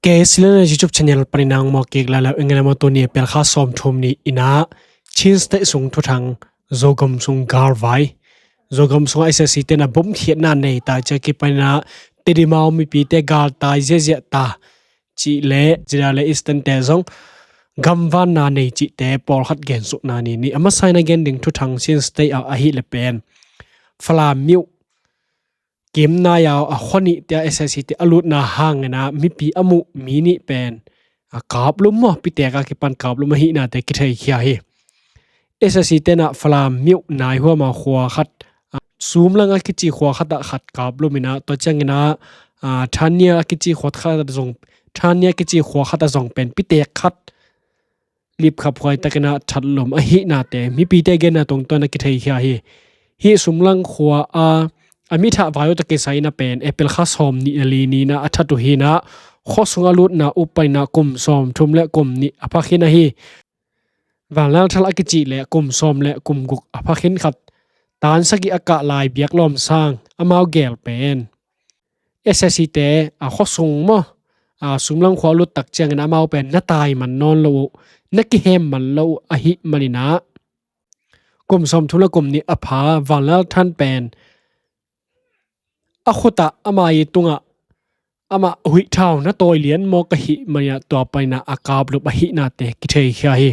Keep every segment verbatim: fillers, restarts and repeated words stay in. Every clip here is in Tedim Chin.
Kei Silana YouTube channel panin a hong mawk kik lai lo, eng lam a tuni April kha sawmthum ni-in ah Chin State sung thuthang, Zogam sung galvai. Zogam sungah S A C te in ah bomkhiatna nei ta, tua ciang kipan in ah Tedim a om mipite galtai ziahziah ta cih le Zida le Eastern te zong gamvanna nei cihte pawlkhat gensukna ni-in, a masa in a gen ding thuthang Chin State ah ahih leh pen Falam myo Kimnai a khua nih te ah S A C te a lutna hangin ah mipi a muh mi nih pen a kaplum maw, pitek a kipan kaplum ahihnate kitheikhia hi. S A C te in ah Falam myo Naihuam a khua khat, a, Sumlang a kici khua khat ah khat kaplum in ah, tua ciangin ah, a, Thania a kici khua khat ah zong, Thania a kici khua khat ah zong pen pitek khat lipkhaphuai takin ah thatlum ahihnate mipite genna tungtawn a kitheikhia hi. Hih Sumlang khua a, a mi thah vai uh tawh kisai in ah pen April kha sawmnih le li ni-in ah a that uh hi-in ah, khua sung a lutna uh panin ah kum sawmthum le kum nih a pha khin ahi. Vanlalthang a kici le kum sawm le kum guk a pha khin khat, tan sagih a kah lai Biaklawm Sang, amau gel pen S A C te a khua sung maw, a, Sumlang khua a lut tak ciangin amau pen na tai man nawn lo uh, na kihem man lo uh ahih manin ah, kum sawmthum le kum nih a pha Vanlalthang pen a khut ah ama i tungah amah huih thau na tawi lian mawk ahih manin ah tua panin ah a kaplum ahihnate kitheikhia hi.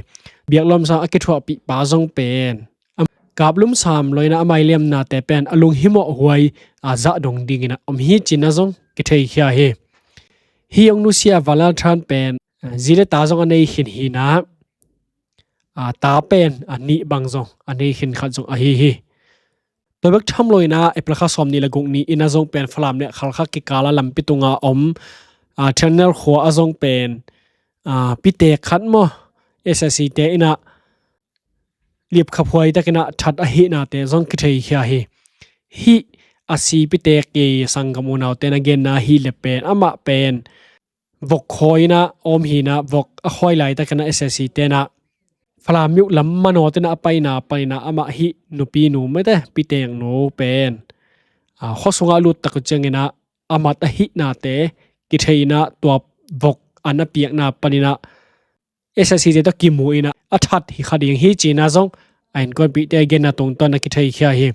Biaklawm Sang a kithuahpih pa zong pen a kaplum sam lo-in ah ama i liamnate pen a lunghimawh huai a zah dong dingin ah om hi ci-in ah zong kitheikhia hi. Hih hong nusia Vanlalthang pen, a, zi le ta zong a nei khin hi-in ah, a, ta pen a nih bang zong a nei khin khat zong ahi hi. Tua bek tham lo-in ah April kha sawmnih le guk ni-in ah zong pen Falam le Khalkha kikal a lampi tungah om, a, Thiangnel khua ah zong pen, a, pitek khat maw, S A C te in ah lipkhaphuai takin ah that ahihnate zong kitheikhia hi. Hih a si pitek i sanggam unaute in a genna ahih leh pen amah pen vok khawi-in ah om hi-in ah, vok a khawi laitakin ah S A C te in ah Falam myo lam manawh te in ah a paina panin ah amah hih nupinu mate, piteknu pen, a, khua sungah a lut tak uh ciangin ah a mat ahihnate kithei-in ah tua vok an a piakna panin ah S A C te tawh kimu-in ah a that hi kha ding hi ci-in ah zong a innkuanpihte a genna tungtawn a kitheikhia hi.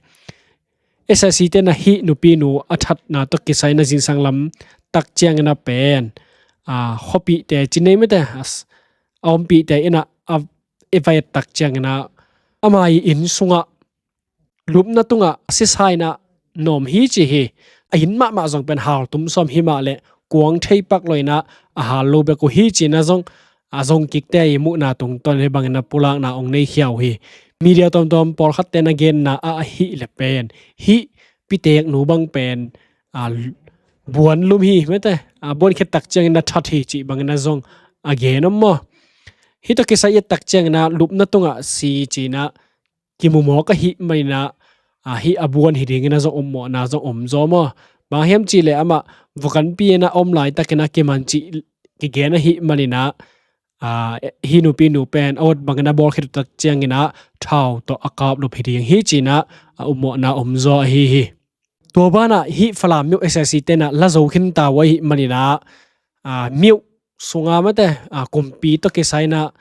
S A C te in ah hih nupinu a thatna tawh kisai in ah zingsang lam tak ciangin ah pen, a, khuapihte, cinei mate, a, a ompihte in ah a, i va et tak ciangin ah ama i inn sungah lupna tungah sisa in ah na om hi ci hi. A inn mahmah zong pen haltum sawm hi mah leh kuang thei pak lo-in ah a hal lo bek uh hi ci-in ah zong, a, zong kikte i muhna tungtawn hih bangin ah pulakna hong neikhia uh hi. Media tuamtuam pawlkhatte in a genna ah ahih leh pen hih piteknu bang pen, a, buan lum hi mate, a, buan khit tak ciangin ah that hi cih bangin ah zong a gen om maw. Hih tawh kisai i et tak ciangin ah lupna tungah si ci-in ah kimu mawk ahih manin ah, a, hih a buan hi dingin ah zong ommawhna zong om zaw maw. Bang hiam cih leh amah vok anpi in ah a om laitakin ah kiman cih kigen ahih manin ah, a, hih nupinu pen a ut bangin a bawl khit uh tak ciangin ah thau tawh a kaplup hi ding hi ci-in ah a ommawhna om zaw ahi hi. Tua banah hih Falam myo S A C te in ah la zo khin ta uh ahih manin ah, a, myo sunga mate, a, kumpi tawh kisai in ah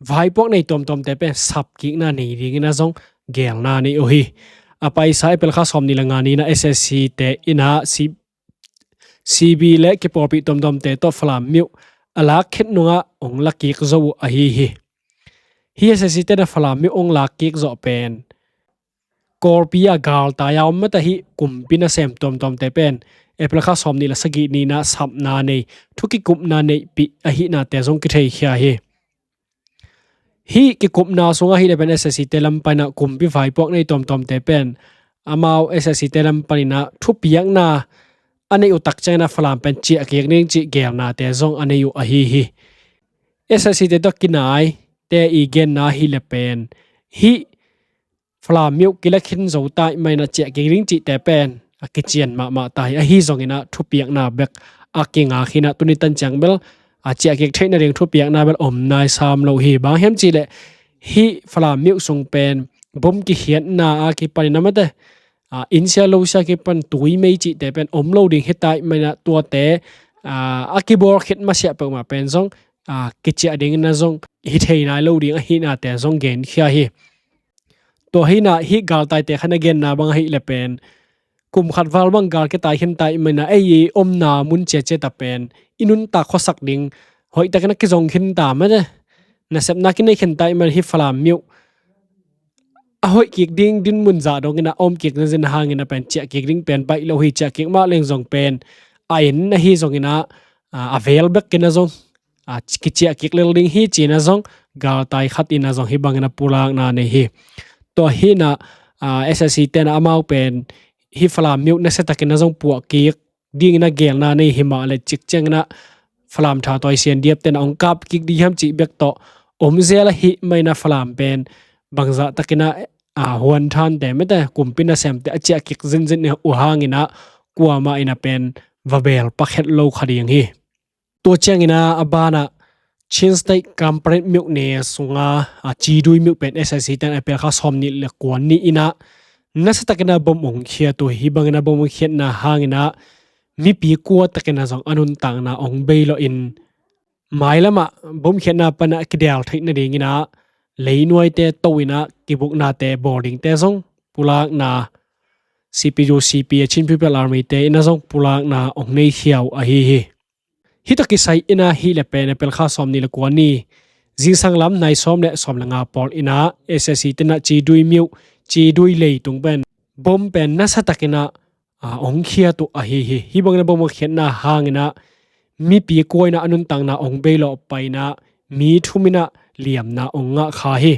vaipuak nei tuamtuamte pen sapkikna nei dingin ah zong gelna nei uh hi. A paisa April kha sawmnih le nga ni-in ah S A C te in ah C-, C B le kipawlpih tuamtuamte tawh Falam myo a lak khit nungah hong la kik zo uh ahi hi. Hih S A C te in ah Falam myo hong lak kik zawh pen Kawlpi a galtai a om mate hih kumpi nasem tuamtuamte pen April kha sawmnih le sagih ni-in ah sapna nei, thu kikupna neihpih ahihnate zong kitheikhia hi. Hih kikupna sungah ahih leh pen S A C te lam panin ah kumpi vaipuak nei tuamtuamte pen amau S A C te lam panin ah thupiakna a neih uh tak ciangin ah Falam pen ciahkik ding cih gelnate zong a nei uh ahi hi. S A C te tawh kinaite i genna ahih leh pen hih Falam myo kila khin zo ta ahih manin ah ciahkik ding cihte pen a kician mahmah ta hi. Ahi zongin ah thupiakna bek a kingak hi-in ah tuni tan ciang bel a ciahkik theih nading thupiakna bel om nai sam lo hi. Bang hiam cih leh hih Falam myo sung pen bom kikhiatna a kipanin ah mate, a, innsia losia kipan tui mei cihte pen om lo ding hi ta ahih manin ah tuate, a, a kibawl khit masiah peuhmah pen zong, a, kiciah dingin a zong hi thei nai lo ding ahihnate zong genkhia hi. Tua hinah hih galtaite khan a genna bang ahih leh pen kum khat val bang gal kitai khinta ahih manin ei i omna mun ciacia ta pen i nuntak khuasak ding hoihtakin a kizong khinta mate. Nasepna kinei khinta ahih manin hih Falam myuh a hoih kik ding dinmun zah dongin a om kik zenzen hangin a pen ciah kik ding pen baih lo hi. Ciah kik mah leng zong pen a en ahi zongin a, a, a vel bekin a zong, a, kiciah kik lel ding hi ci-in a zong galtai khat in a zong hih bangin a pulakna nei hi. Tua hinah, a, S S C ten a amau pen hih Falam myuh nasiatakin a zong puah kik dingin a gelna nei hi mah leh cik ciangin a Falam tha tawi sian diapten a hong kap kik ding hiam cih bek tawh om zel ahih manin a Falam pen bangzah takin a, a, huanthante mate kumpi nasemte a ciah kik zenzen uh hangin a kuamah in a pen va bel pakhet lo kha ding hi. Tua ciangin a, a banah Chin State Kanpetlet myuh ne sunga, a, Chidui myuh pen S S C ten April kha sawmnih le kua ni-in a nasatakin a bom hong khiat uh hi. Hih bangin a bom hong khiatna hangin a mipi kua takin a zong a nuntakna hong bei lawhin mailamah bom khiatna pan a kidal theih nadingin a leinuaite to-in a kibuknate bawl dingte zong pulakna, C P U C P A Chin People Army te in a zong pulakna hong nei khia uh ahi hi. Hih tawh kisai in a hih leh pen April kha sawmnih le kua ni zingsang lam nai sawm le sawm le nga pawl in a S S C ten a Chidui myuh, Chidui leitung pen bom pen nasatakin a, a, hong khiat uh ahi hi. Hih bangin a bom hong khiatna hangin a mipi kua in a a nuntakna hong bei lawh pai-in a mi thum in a liamna hong ngah kha hi.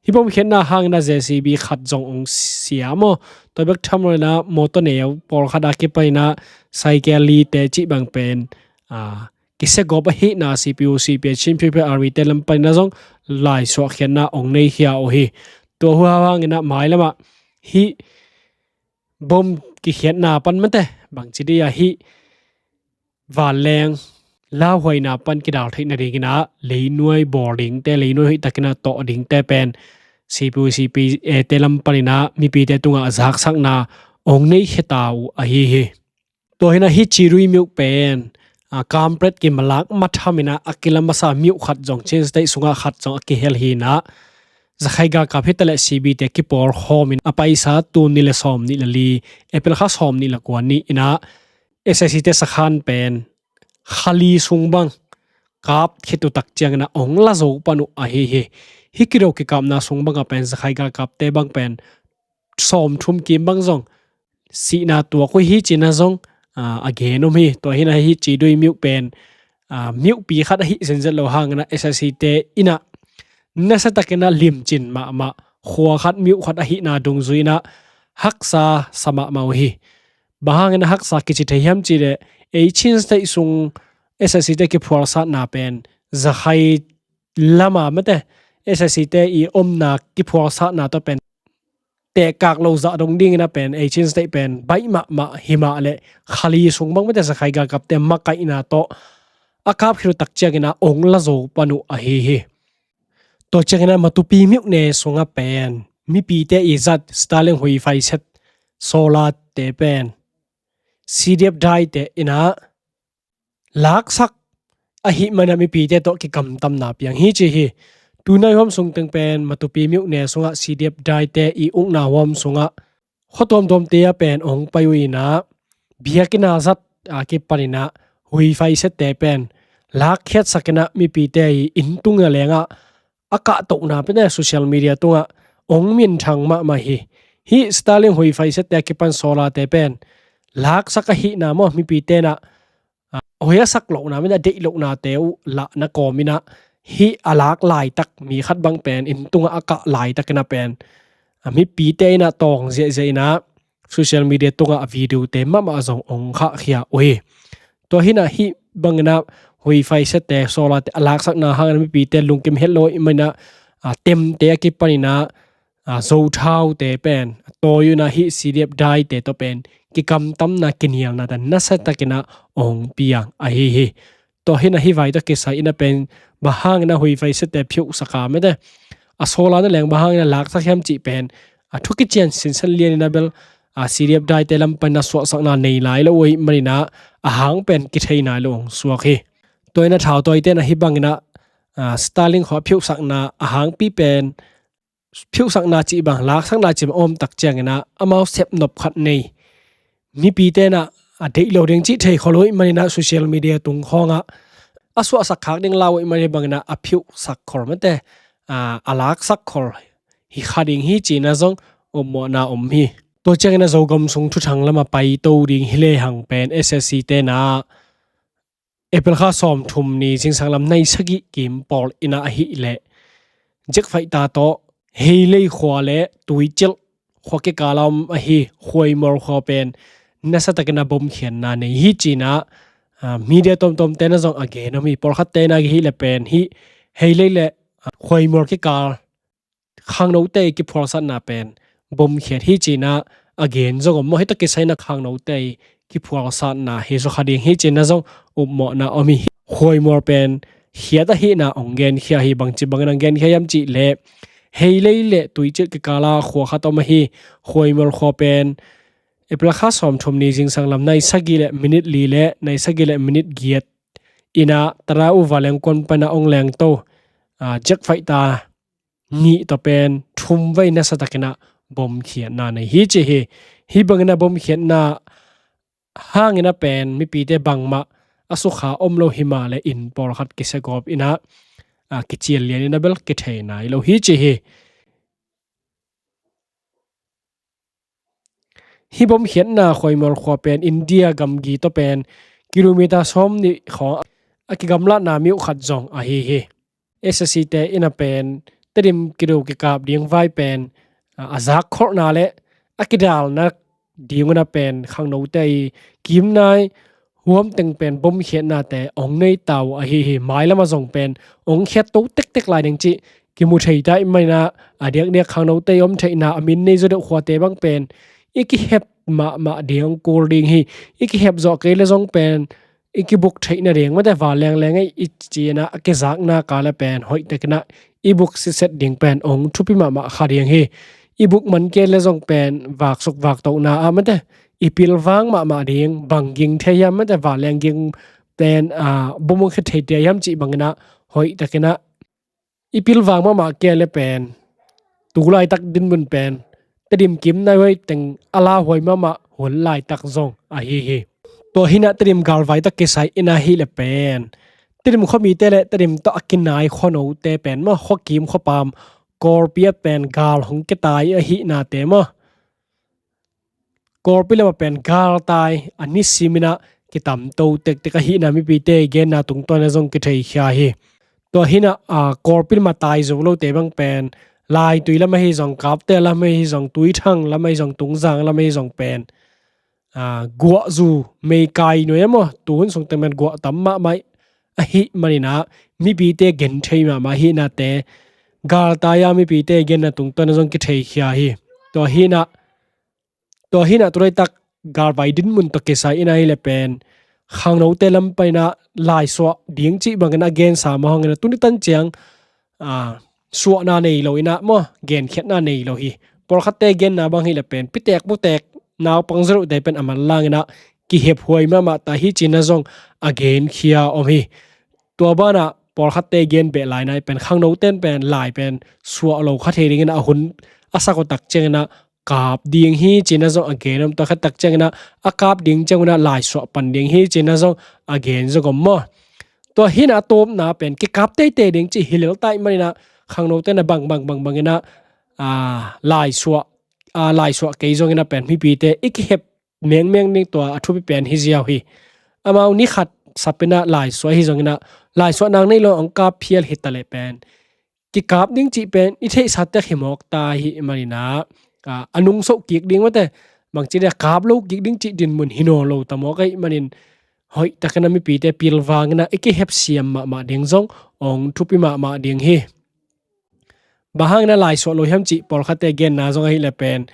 Hih bom khiatna hangin a J C B khat zong hong sia maw, tua bek tham loin a mawtaw neu pawlkhat a kipanin a cycle lite cih bang pen, a, kisia gawp ahihna C P U C P A Chin People Army te lam panin a zong laisuah khiatna hong nei khia uh hi. Tua hun hangin a mailamah hih bom kikhiatna pan mate bangci dih a hih vanleng lauhuaina pan kidal theih nadingin a leinuai bawl dingte, leinuai hoihtakin a tawh dingte pen C P U C P A te lam panin a mipite tungah zaksakna hong nei khia ta uh ahi hi. Tua hi-in a hih Chidui myuh pen, a, Kanpetlet kimalak mathamin a a kila masa myuh khat zong Chin State sungah khat zong a kihel hi-in a Zakhai galkap hi ta leh C B te kipawlkhawmin a paisa tul nih le sawmnih le li, April kha sawmnih le kua ni-in a S S C te sakhan pen kha li sung bang kap khit uh tak ciangin a hong la zo pan uh ahi hi. Hih kido kikapna sung bangah pen Zakhai galkapte bang pen sawmthum kim bang zong sihna tuak uh hi ci-in a zong, a, a gen om hi. Tua hi-in a hih Chidui myuh pen, a, myuhpi khat ahih zenzen lo hangin a S S C te in a nasatakin a limcin mahmah, khua khat myuh khat ahihna dungzui-in a haksa sa mahmah uh hi. Bang hangin a haksa kici thei hiam cih leh ei Chin State sung S S C te kiphualsatna pen Zakhai lama mate S S C te i omna kiphualsatna tawh pen tehkak lo zah dong dingin a pen ei Chin State pen baih mahmah hi mah leh kha li sung bang mate Zakhai galkapte makaihna tawh a kap khit uh tak ciangin a hong la zo pan uh ahi hi. Tua ciangin a Matupi myuh ne sungah pen mipite i zat Starlink huifai set solar te pen C D F daite in a laksak ahih manin a mipite tawh kikamtamna piang hi ci hi. Tunai huam sung teng pen Matupi myuh ne sungah C D F daite i ukna huam sungah khua tuamtuamte ah pen hong pai uh in a biakinn ah zat a kipanin a huifai sette pen lakkhiatsakin a mipite i inn tung a lengah a kahtohna pen social media tungah hong minthang mahmah hi. Hih Starlink huifai sette a kipan solar te pen laksak ahihna maw, mipite in a, a, hoih a sak lohna, min a deih lohnate uh lahna kawmin a hih a lak laitak, mi khat bang pen inn tungah a kah laitakin a pen, a, mipite in a tawng ziahziah in a social media tungah a videote mahmah zong hong khahkhia uh hi. Tua hi-in a hih bangin a huifai sette, solar te a laksakna hangin a mipite lungkim het lo ahih manin a, a, temte a kipanin a, a, zothaute pen a tawi uh in a hih C D F daite tawh pen kikamtamna, kinialnate nasatakin a hong piang ahi hi. Tua hi-in a hih vai tawh kisai in a pen bang hangin a huifai sette phiuhsak a, mate a solar na leng bang hangin a laksak hiam cih pen a thu kician sinsen lianin a bel a, C D F daite lam panin a suahsakna nei lai lo uh ahih manin a, a hang pen kithei nai lo hong suak hi. Tua in a thautawite in a hih bangin a, a, Starlink khua phiusakna a hangpi pen phiusakna cih bang, laksakna cih bang om tak ciangin a, amau sepnop khat nei mipite in a, a deih lo ding cih thei khol uh ahih manin a, social media tung khawng ah a suahsak khak ding lau uh ahih manin a, hih bangin a, a phiusak khol mate, a, a laksak khol hi kha ding hi ci-in a zong upmawhna om hi. Tua ciangin a Zogam sung thuthang lam a paito ding hi lehang pen S S C te in a April kha sawmthum ni zingsang lam nai sagih kim pawl in a ahih leh jet fighter tawh Heilei khua le Tuicilh khua kikal a om ahi Khuaimual khua pen nasa takin a bomkhiatna nei hi ci-in a, a, media tuamtuamte in a zong a gen om hi. Pawlkhatte in a hih leh pen hih Heilei le, a, Khuaimual kikal khangnote i kiphualsatna pen bomkhiat hi ci-in a, a gen zong om maw, hih tawh kisai in a khangnote i kiphualsatna hi zaw kha ding hi ci-in a zong upmawhna om hi. Khuaimual pen khiat ahihna hong genkhia hi. Bangci bangin hong genkhia hiam cih leh Heilei le Tuicilh kikal a khua khat om ahi Khuaimual khua pen April kha sawmthum ni zingsang lam nai sagih le minit li le nai sagih le minit giat in a Tara-u vanleng kuan panin a hong lengto, a, jet fighter nih tawh pen thumvei nasa takin a bomkhiatna nei hi ci hi. Hih bangin a bomkhiatna hangin a pen mipite bangmah a sukha om lo hi mah leh inn pawlkhat kisia gawp in a, a, kicial lian in a bel kithei nai lo hi ci hi. Hih bomkhiatna Khuaimual khua pen India gamgi tawh pen kilometer sawmnih khawng a kigamlatna miuh khat zong ahi hi. S S C te in a pen Tedim kido kikap ding vai pen, a, a zak kholhna le a kidalna ding un a pen khangnote i kimnai huam teng pen bomkhiatnate hong nei ta uh ahi hi. Mailam ah zong pen hong khiat to tektek lai ding cih kimu thei ta ahih manin a, a diakdiak khangnote i om theihna a min nei zaw deuh khuate bang pen i kihep mahmah ding hong kul ding hi. I kihep zawh kei leh zong pen i kibuk theih nading mate, vanleng leng ei i ci-in a, a kizakna kal ah pen hoih takin a i buk sitset ding pen hong thupi mahmah kha ding hi. I buk man kei leh zong pen vaksuk vaktohna ah mate i pilvang mahmah ding, bang ging thei hiam mate, vanleng ging pen, a, bom hong khia thei thei hiam cih bangin a hoih takin a i pilvang mahmah kei leh pen tu laitak dinmun pen Tedim kimnai huai teng a lauhuai mahmah hun laitak zong ahi hi. Tua hi in a Tedim galvai tawh kisai in a hih leh pen Tedim khuamite le Tedim tawh a kinai khuanote pen maw, khuakim khuapam Kawlpi ah pen gal hong kitai ahihnate maw, Kawlpi lam ah pen galtai a nisim in a kitamto tektek ahihna mipite genna tungtawn in a zong kitheikhia hi. Tua hi in a, a, Kawlpi lam ah tai zo lote bang pen Laitui lam ahi zong, Kapte lam ahi zong, Tuithang lam ahi zong, Tungzang lam ahi zong pen, a, guahzu meikai nuai ah maw, tuhun sung teng pen guah tam mahmah ahih manin a mipite gen thei mahmah ahihnate galtai a mipite genna tungtawn in a zong kitheikhia hi. Tua hi in a Tua hi in a tu laitak galvai dinmun tawh kisai in a hih leh pen khangnote lam panin a laisuah ding cih bangin a gensa mah hangin a tuni tan ciang, a, suahna nei lo in a maw, genkhiatna nei lo hi. Pawlkhatte genna bang hih leh pen pitek putek naupang zaw deuhte pen a manlang in a kihephuai mahmah ta hi ci-in a zong a genkhia om hi. Tua banah pawlkhatte gen beh lai nai pen khangnote in pen lai pen suah lo kha thei dingin a hun a sak uh tak ciangin a kap ding hi ci-in a zong a gen om, tua khat tak ciangin a a kap ding ciangun a laisuah pan ding hi ci-in a zong a gen zong om maw. Tua hi in a a tawpna pen kikap teitei ding cih hi lel ta ahih manin a khangnote in a bang bang bang bangin a, a, laisuah, a, laisuah kei zongin a pen mipite i kihep mengmeng ding tua a thupi pen hi ziau hi. Amau ni khat sap in a laisuah hi zongin a laisuah nang nei lo hong kap phial hi ta leh pen kikap ding cih pen i theihsa tek hi mawk ta ahih manin a, a, a nungsoh kik ding mate, bangci dia kap lo kik ding cih dinmun hi nawn lo ta mawk ahih manin hoih takin a mipite pilvang in a i kihepsiam mahmah ding zong hong thupi mahmah ding hi. Bang hangin a laisuah lo hiam cih pawlkhatte genna zong ahih leh pen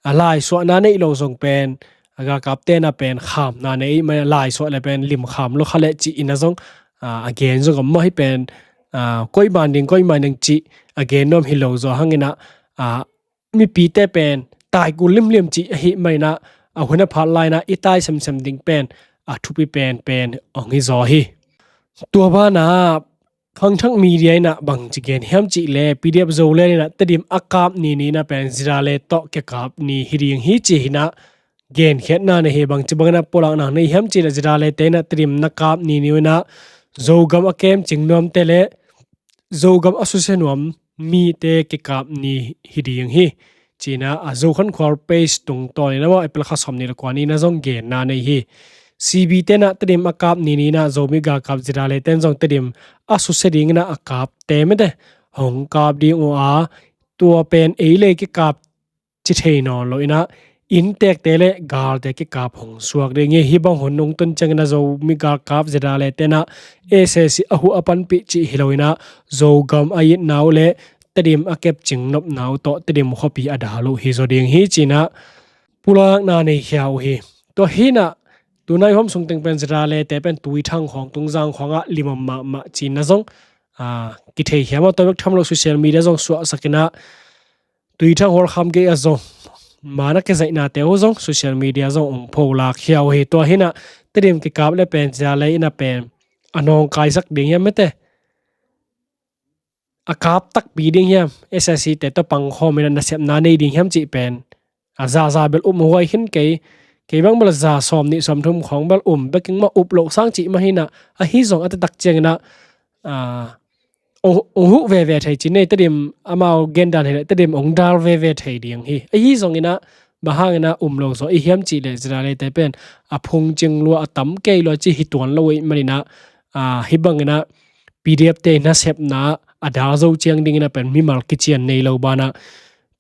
a laisuahna neih lo zong pen a galkapte in a pen khamna nei ahih manin a laisuah leh pen limkham lo kha leh cih in a zong, a, a gen zong om maw. Hih pen, a, koi man ding koi man ding cih a gen nuam hi lo zaw hangin a, a, mipite pen tai kul limlim cih ahih manin ah, a hun a phat lai-in ah i tai semsem ding pen a thupi penpen hong hi zaw hi. Tua banah khangthak media in ah bangci gen hiam cih leh, P D F Zoland in ah Tedim a kap ni ni in ah pen ZRA le tawh kikap ni hi ding hi ci-in ah genkhiatna nei hi. Bangci bangin ah pulakna nei hiam cih leh, ZRA le te in ah Tedim na kap ni ni in ah Zogam a kemcing nuamte le Zogam a susia nuam mite kikap ni hi ding hi ci-in ah, a Zo Khankhual page tungtawnin ah, April kha sawmnih le kua ni in ah zong genna nei hi. C B te in ah Tedim a kap ni ni in ah Zomi galkap ZRA le ten zong Tedim a susia dingin ah a kapte mete hong kap ding uh a, tua pen ei le kikap ci thei nawn lo in ah, inntekte le galte kikap hong suak ding hi. Hih bang hun hong tun ciangin ah Zomi galkap ZRA le ten ah SAC a huh a panpih cih hi lo in ah, Zogam a itna uh le Tedim a kepcing nopna uh tawh Tedim khuapi a dal uh hi zaw ding hi ci-in ah pulakna nei khia uh hi. Tua hi in ah tunai hawm sung teng pen ZRA le te pen Tuithang khawng, Tungzang khawng ah lim om mahmah ci-in ah zong, aa, kithei khia maw. Tua bek tham lo social media zong suahsak in ah Tuithang hawlkham gei ah zong man a kizaihnate uh zong social media zong hong pholak khia uh hi. Tua hi in ah Tedim kikap le pen ZRA le in ah pen a nawngkaisak ding hiam mete, a kap takpi ding hiam, SAC te tawh pangkhawm in ah nasepna nei ding hiam cih pen a zaza bel um huai khin kei, kei bang bel za sawmnih sawmthum khawng bel um bek ing maw, up loh sang cih mah hi in ah, ahi zong a taktak ciangin ah, aa, hong, hong huh veve thei ci-in ah, Tedim amau gendan hi leh Tedim hong dal veve thei ding hi. Ahi zongin ah bang hangin ah um lo zaw i hiam cih leh, ZRA le te pen a phungcing lua, a tam kei lua cih hi tuan lo uh ahih manin ah, aa, hih bangin ah PDF te nasepna a dal zo ciang dingin ah pen mimal kician nei lo banah,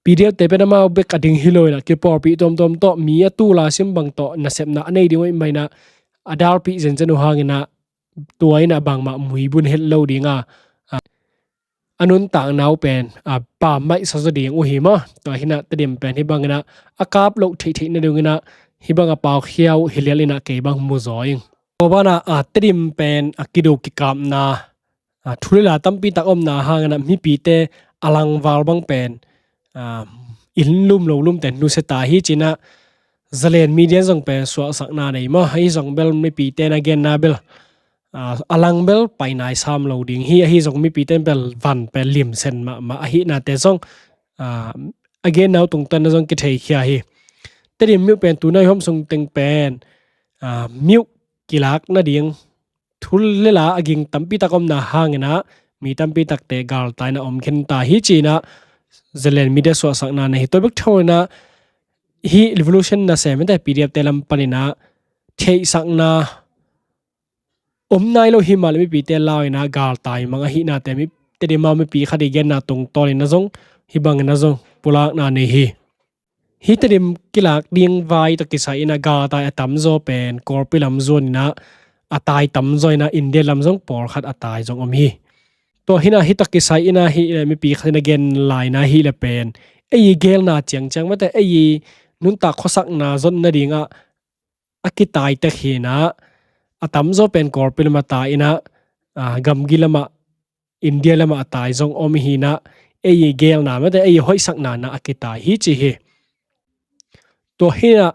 PDF te pen amau bek a ding hi lo in ah, kipawlpih tuamtuam tawh, mi a tul a sim bang tawh nasepna a nei ding uh ahih manin ah, a dalpih zenzen uh hangin ah tua in ah bangmah muibun het lo ding a, a, a nuntakna uh pen a pammaih sa zaw ding uh hi maw. Tua hi in ah Tedim pen hih bangin ah a kap loh theihtheih nadingin ah hih bang a pau khia uh hi lial in ah kei bang mu zaw ing. Tua banah, a, Tedim pen a kido kikapna, a, thu le la tampi tak omna hangin ah mipite a langval bang pen, a, inn lum lo lumte nusia ta hi ci-in ah Zalen Media zong pen suahsakna nei maw. Ahi zong bel mipite na genna bel, a, a lang bel pai nai sam lo ding hi. Ahi zong mipite bel van pen limsen mahmah ahihnate zong, a, a genna uh tungtawn ah zong kithei khia hi. Tedim myo pen tunai hawm sung teng pen, a, myo kilak nading thu le la a ging tampi tak omna hangin ah mi tampi takte galtai in ah om khin ta hi ci-in ah Zalen Media suahsakna nei hi. Tua bek tham lo in ah hih revolution nasem mete PDF te lam panin ah theihsakna om nai lo hi mah leh mipite lau in ah galtai mang ahihnate, mi, Tedim a mipi khat i genna tungtawnin ah zong hih bangin ah zong pulakna nei hi. Hih Tedim kilak ding vai tawh kisai in ah galtai a tamzaw pen Kawlpi lam zuan in ah a tai tamzaw in ah India lam zong pawlkhat a tai zong om hi. Tua hi in ah hih tawh kisai in ah hih leh mipi khat in a gen lai-in ah hih leh pen ei i gelna ciangciang mete, ei i nuntak khuasakna zon nading ah a kitai tek hi in ah, a tamzaw pen Kawlpi lam a tai in ah, a, gamgi lam ah, India lam ah a tai zong om hi in ah, ei i gelna mete, ei i hoihsakna in ah a kitai hi ci hi. Tua hi in ah,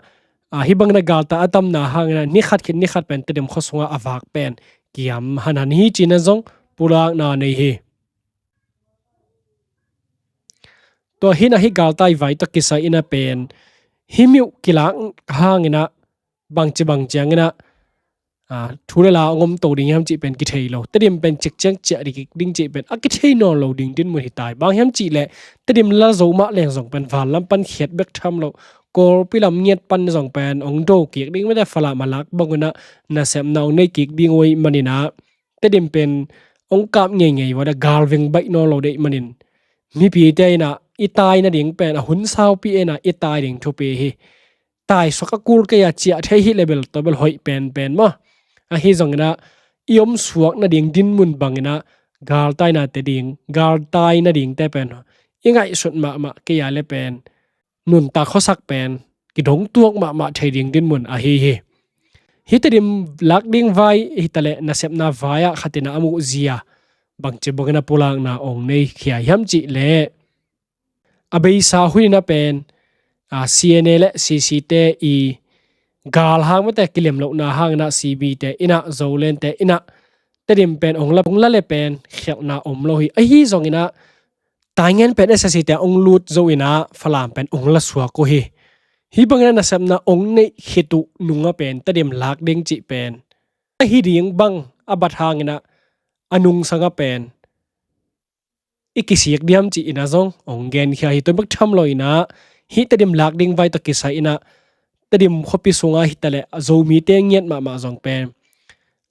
a, hih bangin ah galtai a tamna hangin ah ni khat khit ni khat pen Tedim khua sungah a vak pen kiam hanhan hi ci-in ah zong pulakna nei hi. Tua hi in ah hih galtai vai tawh kisai in ah pen hih myo kilak hangin ah bangci bang ciangin ah, a, thu le la hong om to ding hiam cih pen kithei lo. Tedim pen cikciang ciah ding, kik ding cih pen a kithei nawn lo ding dinmun hi ta hi. Bang hiam cih leh Tedim la zo mah leng zong pen van lam pan khiat bek tham lo, Kawlpi lam ngiat pan zong pen hong do kik ding mete, Falam a lak bang un ah nasepna hong nei kik ding uh ahih manin ah Tedim pen hong kap ngeingei uh a, galveng baih nawn lo ding ahih manin mipite in ah i tai nading pen a hun saupi in ah i tai ding thupi hi. Tai suak a kul kei a, ciah thei hi leh bel tua bel hoih penpen maw. Ahi zongin ah i om suak nading dinmun bangin ah galtaina te ding, galtai nadingte pen i ngaihsut mahmah kei a leh pen nuntak khuasak pen kidong tuak mahmah thei ding dinmun ahi hi. Hih Tedim lak ding vai hi ta leh nasepna vai ah khat in ah a muh zia bangci bangin ah pulakna hong nei khia hiam cih leh, a beisa hun in ah pen, a, C N A le C C te i galhang mate kilem lohna hangin ah C B te in ah Zoland te in ah Tedim pen ong la, ong la le pen khialhna om lo hi. Ahi zongin ah Taingen pen S S C te ong lut zo in ah Falam pen ong la suak uh hi. Hih bangin ah nasepna ong neih khit uh nung ah pen Tedim lak ding cih pen ahi ding bang a bat hangin ah a nungsang ah pen i kisik diam cih in ah zong ong genkhia hi. Tua bek tham lo in ah hih Tedim lak ding vai tawh kisai in ah Tedim khuapi sungah hi ta leh Zomite ngiat mahmah zong pen,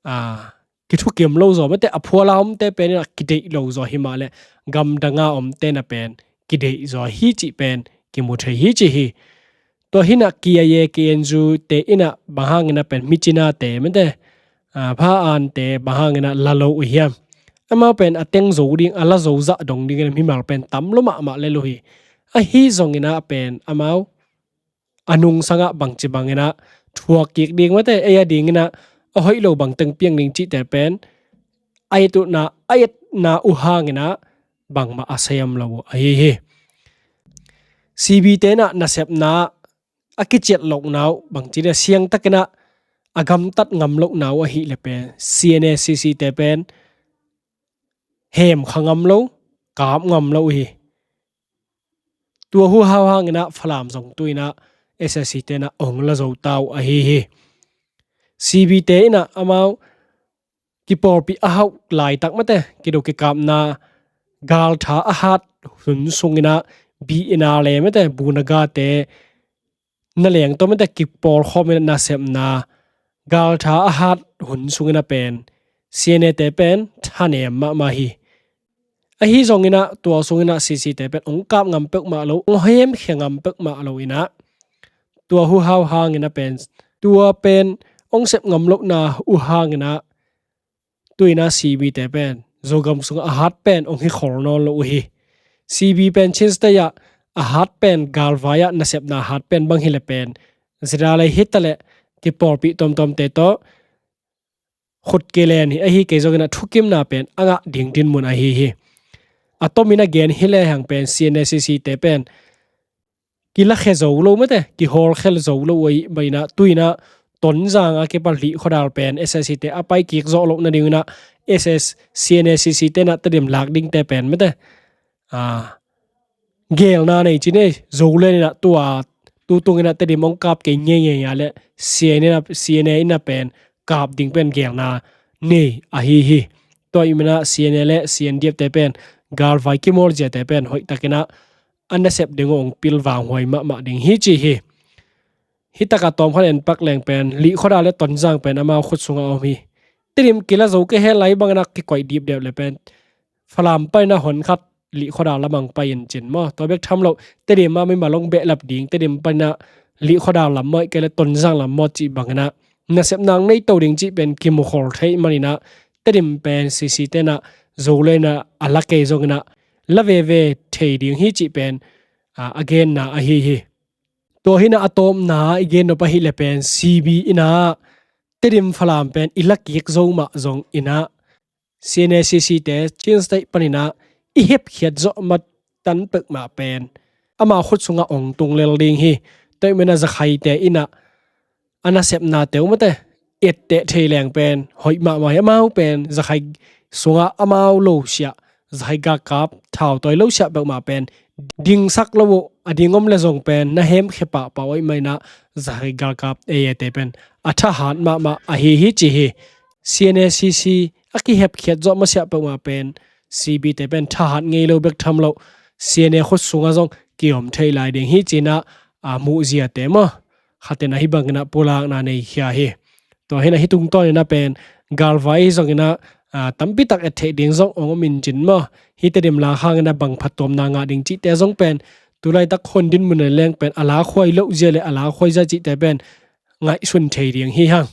a, kithukim lo zaw mate, a phuala omte pen in ah kideih lo zaw hi mah leh gamdanga omte na pen kideih zaw hi cih pen kimu thei hi ci hi. Tua hi in ah K I A, K N U te in ah bang hangin ah pen Myitkyina te mate, a, Phra Aung te bang hangin ah la lo uh hiam? Amau pen a teng zo ding, a la zo zah dong dingin ah mimal pen tam lo mahmah lel uh hi. Ahi zongin ah pen amau a nungsang ah bangci bangin ah thuak kik ding mate, ei a dingin ah a hoih lo bang teng piang ding cihte pen a et uh na, a etna uh hangin ah bangmah a sem lo uh ahi hi. C B te in ah nasepna a kiciat lohna uh bangci dia siangtakin ah a gamtat ngam lohna uh ahih leh pen C N A C C te pen hemkha ngam lo, kap ngam lo uh hi. Tua huhau hangin ah Falam zong tu in ah S S C te in ah ong la zo ta uh ahi hi. C B te in ah amau kipawlpih a hauh laitak mate, kido kikapna galtha a hat hun sungin ah B N R le mate, Bunaga te na leng tawh mate kipawlkhawm in ah nasepna galtha a hat hun sungin ah pen C N A te pen thanem mahmah hi. Ahi zongin ah tua sungin ah C C te pen ong kap ngam peuhmah lo, ong hemkhia ngam peuhmah lo in ah tua huhau hangin ah pen, tua pen ong sep ngam lohna uh hangin ah tu in ah C B te pen Zogam sungah a hat pen ong hi khol nawn lo uh hi. C B pen Chin State ah a hat pen galvai ah nasepna hat pen bang hi leh pen ZRA le hi ta leh kipawlpih tuamtuamte tawh khut kilen hi, ahi kei zongin ah thukimna pen a ngah ding dinmun ahi hi. A tomin a gen hi lehang pen C N A C C te pen kilakhia zo lo mate, kihawlkhia zo lo uh ahih manin ah tu in ah Tonzang a kipan Lihkhuadal pen S S C te a pai kik zawh loh nadingin ah S S, C N A C C te in ah Tedim lak dingte pen mate, a, gelna nei ci nei, Zoland in ah tua tu tungin ah Tedim ong kap kei ngeingei a leh C N A in ah, C N A in ah pen kap ding pen gelna nei ahi hi. Tua ahih manin ah C N A le C N D F te pen galvai kimawl ziate pen hoihtakin ah a nasep ding uh ong pilvanghuai mahmah ding hi ci hi. Hih takah tawmkhat en pak leng pen Lihkhuadal le Tonzang pen amau khut sungah om hi. Tedim kila zo kei hen lai bangin ah kikoih dipdep le pen Falam panin ah honkhat Lihkhuadal lam ah ong pai in cin maw. Tua bek tham lo, Tedim ah mimal ong behlap ding, Tedim panin ah Lihkhuadal lam maw, ahih kei leh Tonzang lam maw cih bangin ah nasepna ong nei to ding cih pen kimukhol thei manin ah Tedim pen C C te in ah Zoland in ah a la kei zongin ah la veve thei ding hi cih pen, a, a genna ahi hi. Tua hi in ah a tawpna i gen nop ahih leh pen C B in ah Tedim Falam pen i la kik zo mah zongin ah C N A C C te Chin State panin ah i hepkhiat zawh mah tan peuhmah pen amau khut sungah ong tung lel ding hi. Tua ahih manin ah Zakhaite in ah a nasepnate uh mate etteh thei leng pen hoih mahmah hi. Amau pen Zakhai sungah amau lo siah, Zakhai galkap thautawi lo siah peuhmah pen dingsak lo uh, a ding om le zong pen na hemkhia pahpah uh ahih manin ah Zakhai galkap A A te pen a thahat mahmah ahi hi ci hi. C N A C C a kihepkhiat zawh masiah peuhmah pen C B te pen thahat ngei lo bek tham lo, C N A khut sungah zong kiom thei lai ding hi ci in ah, a, muhziate maw, khatin ah hih bangin ah pulakna nei khia hi. Tua hi in ah hih tungtawnin ah pen galvai zongin ah, a, tampi tak et theih ding zong ong om in cin maw. Hih Tedim lak hangin ah bang phattuamna ngah ding cihte zong pen tu laitak hun dinmun ah leng pen a lakhuai loh zia le a lakhuai zia cihte pen ngaihsun thei ding hi hang.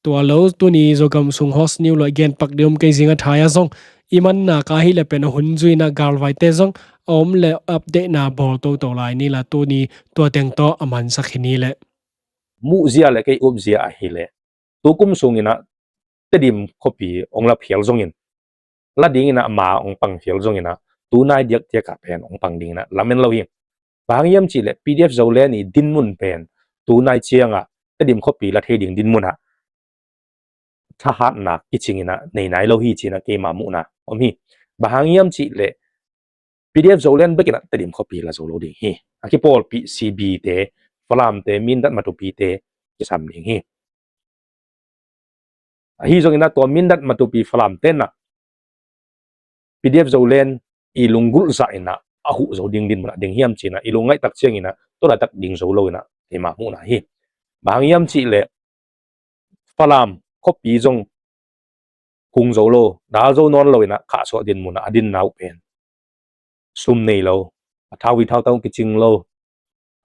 Tua lo tuni Zogam sung Host New lo i gen pak ding om kei, zing a thai ah zong i man nak ahih leh pen a hun zui in ah galvaite zong a om leh update na bawl toto lai ni la, tuni tua teng tawh a mansak hi ni leh. Muhzia le kei upzia ahih leh tukum sungin ah Tedim khuapi ong la phial zongin, la dingin ah ama ong pang phial zongin ah, tunai diakdiak ah pen ong pang dingin ah lamen lo hi. Bang hang hiam cih leh P D F Zoland i dinmun pen tunai ciangah Tedim khuapi la thei ding dinmunah thahatna kicingin ah nei nai lo hi ci-in ah keima muhna om hi. Bang hang hiam cih leh P D F Zoland bekin ah Tedim khuapi la zo lo ding hi. A kipawlpih C B te, Falam te, Mindat Matupi te kisam ding hi. Ahi zongin ah tua Mindat Matupi Falam ten ah P D F Zoland i lunggulh zah in ah a huh zo ding dinmun ah ding hiam ci-in ah i lungngaih tak ciangin ah tua laitak ding zo lo in ah keima muhna hi. Bang hang hiam cih leh Falam khuapi zong hung zo lo, dal zo nawn lo in ah khahsuah dinmun ah a dinna uh pen sum nei lo, a thau i thau tang kicing lo,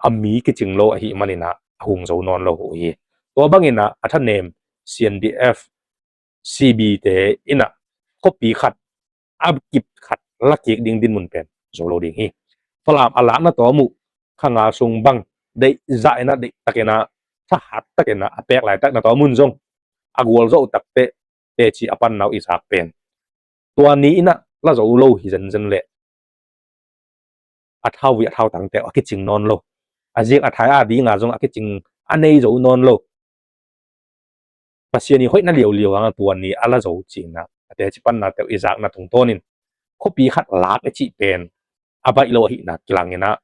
a mi kicing lo ahih manin ah a hung zo nawn lo uh hi. Tua bangin ah a thanem C N D F, C B te in ah khuapi khat a kip khat la kik ding dinmun pen zo lo ding hi. Falam a lakna tawm uh kha nga sung bang deih zah in ah deih takin ah thahat takin ah a pek laitak na tawm un zong a gualzo uh tak teh teci a panna uh i zak pen tua ni in ah la zo lo hi zenzen leh a thau i a thau tangte uh a kicing nawn lo, a ziak a thai a dinga zong a kicing a nei zo nawn lo. Pasian i hoihna liauliau hanga tua ni a la zo ci-in ah a teci panna te uh i zakna tungtawnin khuapi khat lak i cih pen a baih lo ahihna kilang in ah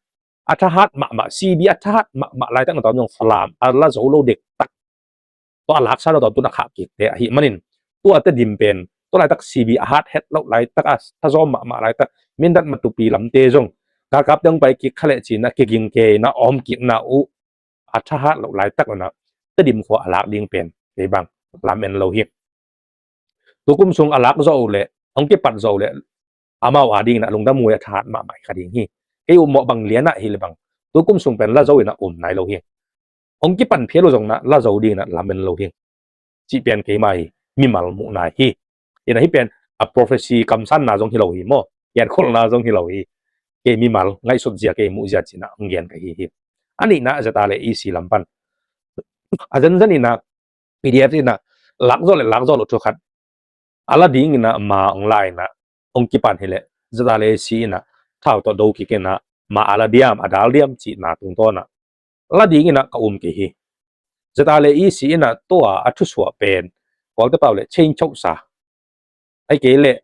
a thahat mahmah, C B a thahat mahmah laitak na tawm zong Falam a la zo lo dektak tua a laksa lo tawm tun a khah kikte ahih manin tua Tedim pen tua laitak C B a hat het loh laitak a thazawm mahmah laitak Mindat Matupi lamte zong galkapte hong pai kik kha leh ci-in ah kiging kei in ah a om kikna uh a thahat loh laitak un ah Tedim khua a lak ding pen kei bang lam en lo hi. Tukum sung a lak zawh uh leh hong kipat zawh uh leh amau a dingin ah lungdam uh a thahat mahmah hi kha ding hi. Kei upmawh bang lianah hi leh bang tukum sung pen la zo in ah um nai lo hi. Hong kipan phial uh zong in ah la zo dingin ah lam en lo hi. Cih pen keima hi, mimal muhna hi. In ah hih pen a prophecy kamsanna zong hi lo hi maw, genkholhna zong hi lo hi. Kei mimal ngaihsut zia, kei muh zia ci-in ah hong gen ka hi hi. A nihna ah Z R A E C lam pan a zenzen in ah P D F in ah lak zawh leh lak zawh loh thu khat a la dingin ah ma hong la in ah hong kipan hi leh Z R A E C in ah thau tawh do kik in ah ma a la diam, a dal diam cihna tungtawn ah la dingin ah ka um kei hi. Z R A E C in ah tua a thusuah pen Kawlte pau leh change chosa, ahih kei leh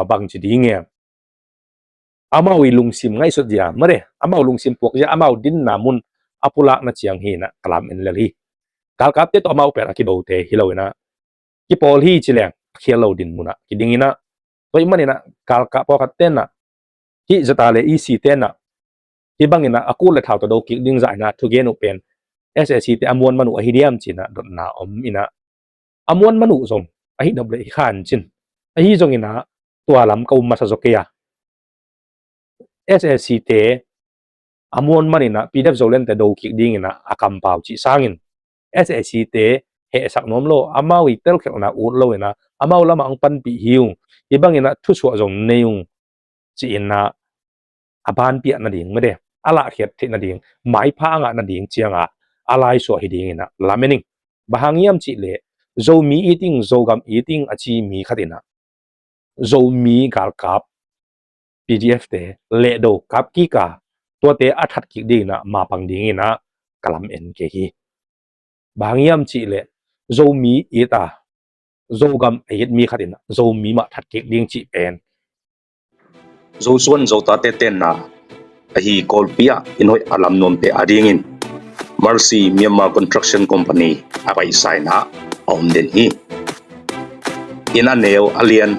bangci ding e, amau i lungsim ngaihsut zia mare, amau lungsim puak zia, amau dinna mun a pulakna ciang hi in ah ka lam en lel hi. Galkapte tawh amau pen a kidote hi lo in ah kipawl hi ci leng a khial lo dinmun ah kiding in ah, tua ahih manin ah galkap pawlkhat ten ah hih Z R A E C ten ah hih bangin ah a kut leh thau tawh do kik ding zah in ah thugen uh pen S A C te a muan man uh ahi diam ci-in ah dotna om in ah a muan man uh zong ahi nop leh hi khan cin. Ahi zongin ah tua lam ka um masa zaw kei a, S A C te a muan man in ah P D F Zoland te do kik dingin ah a kampau cih sangin S A C te hehsak nuam lo, amau i telkhelhna ut lo in ah amau lamah hong panpih hi ung, hih bangin ah thusuah zong nei ung ci-in ah a banpiah nading mede, a lahkhiat theih nading, maipha a ngah nading cianga a laisuah hi dingin ah lam en ing. Bang hang hiam cih leh Zomi it ing, Zogam it ing a ci mi khat in ah Zomi galkap P D F te lehdo kap kik a, tuate a that kik dingin ah mapang dingin ah ka lam en kei hi. Bang hang hiam cih leh Zomi it a, Zogam a it mi khat in ah Zomi mah that kik ding cih pen Zosuan Zotate tenna ahi Kawlpi ah inn hoih a lam nuamte adingin Mercy Myanmar Construction Company a paisa in ah a om den hi. Inn a neu a lian,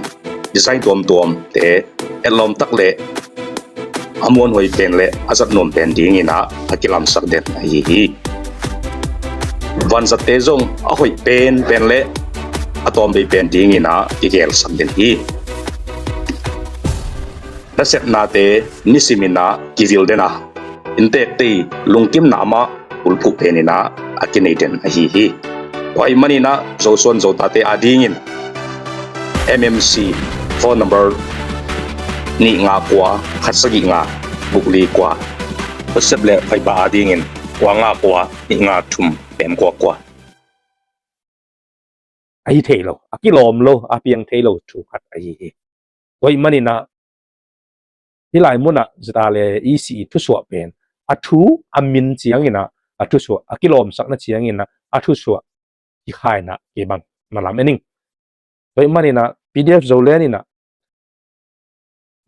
design tuamtuamte etlawm tak leh a muanhuai pen leh a zat nuam pen dingin ah a kilamsak den ahi hi. Vanzatte zong a hoih penpen leh a tawmvei pen dingin ah kigelsak den hi. Nasepnate nisimin ah kivil den a, inntekte i lungkimna mah bulphuh penin ah a kinei den ahi hi. Tua ahih manin ah Zosuan Zotate adingin M M C phone number nih nga kua khat sagih nga guk li kua. Pasal leh faipa adingin kua nga kua nih nga thum pem kua kua. Ahi thei lo, a kilawm lo, a piang thei lo thu khat ahi hi. Tua ahih manin ah hih lai munah Z R A E C i thusuah pen a thu a min ciangin ah a thusuah a kilawmsakna ciangin ah a thusuah kikhaina kei bang na lam en ing. Tua ahih manin ah P D F Zoland in ah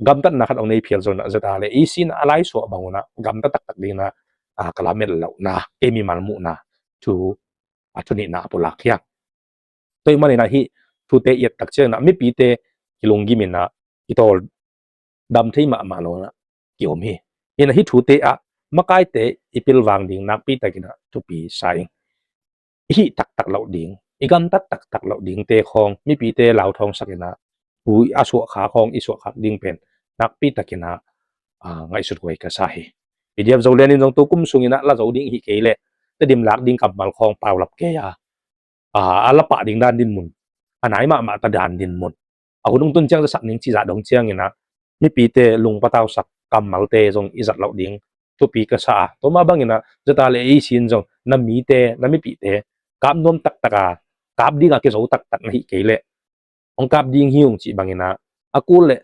gamtatna khat hong nei phial zongin ah ZRA le EC in ah a laisuah bang un ah gamta taktak dingin ah ka lamet lohna, kei mimal muhna thu a thunihna a pulak hi a. Tua ahih manin ah hih thute i et tak ciangin ah mipite kilunggimin ah kitawl dam thei mahmah lo in ah kiom hi. In ah hih thute ah makaite i pilvang ding nakpi takin ah thupi sa ing. I hih taktak loh ding, i gamtat taktak loh dingte khawng mipite lauthawngsak in ah thu a suahkhak khawng i suahkhak ding pen nakpi takin ah ngaihsut huai ka sa hi. P D F Zoland in zong tu kum sungin ah la zo ding hi kei leh Tedim lak ding kammal khawng paulap kei a, a la pah ding dan dinmun, a nai mahmah ta dan dinmun, a hun hong tun ciang zasak ning cih zah dong ciangin ah mipite lungpatausak kammalte zong i zat loh ding thupi ka sa a. Tua mah bangin ah ZRA le EC in zong na mite, na mipite kap nuam taktak a, kap ding a kizo taktak na hih kei leh hong kap ding hi ung cih bangin ah, a kul leh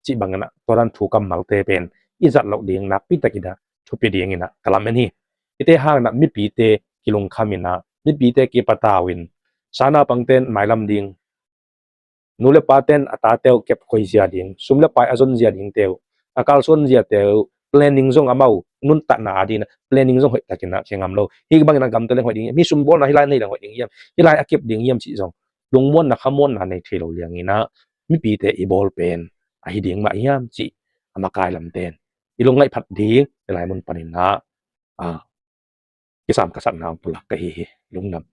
cih bangin ah tua dan thu kammalte pen i zat loh ding nakpi takin ah thupi dingin ah ka lamen hi. Hihte hangin ah mipite kilungkhamin ah mipite kipatau in, sa naupangte in mailam ding, nu le pate in a tate uh kep khuai zia ding, sum le pai a zon zia dingte uh, a kalsuan ziate uh planning zong amau nuntakna a dingin ah planning zong hoih takin ah kingam lo. Hih bangin ah gamta leng hoih ding hiam, hih sum bawlna hih lai nei leng hoih ding hiam, hih lai a kep ding hiam cih zong lungmuanna khamuanna nei thei lo liangin ah mipite i bawl pen ahi ding mah hiam cih a makai lamte in i lungngaih phat ding hih lai mun panin ah kisam ka sakna hong pulak ka hi hi. Lungdam.